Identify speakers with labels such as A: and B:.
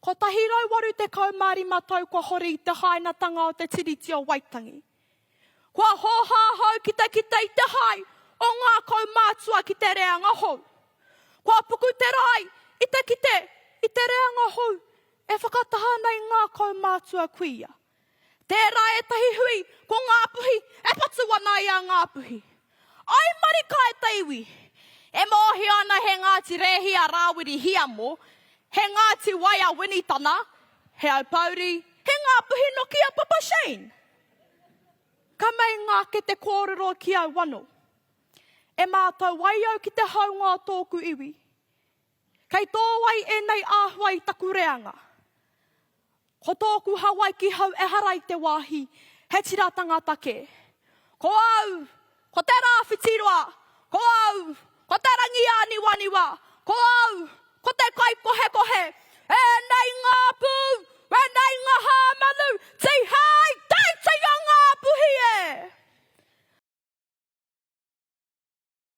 A: 185 tau kua hori i te hainatanga o te Tiriti o Waitangi. Kua hōhā ahau ki te kite i te hae o ngā kaumātua ki te reanga hou. Kua puku te rae i te kite i te reanga hou e whakataha ana i ngā kaumātua kuia. Tērā ētahi hui ko Ngāpuhi e patu ana i a Ngāpuhi. Ai marika e te iwi! E mōhio ana he Ngāti Rēhi a Rāwiri Hiamo, he Ngāti Wai a Winitana, he Aupōuri, he Ngāpuhi noki a Papa Shane! Ka meinga ake te kōrero ki au ano. E mātau ai au ki te haunga o tōku iwi. Kei tō wai ēnei āhua i taku reanga? Ko tōku Hawaiki hau ehara i te wāhi, he tira tangata kē. Ko au, ko te Rāwhitiroa, ko au, ko te Rangiāniwaniwa, ko au, ko te Kaikohekohe, ēnei.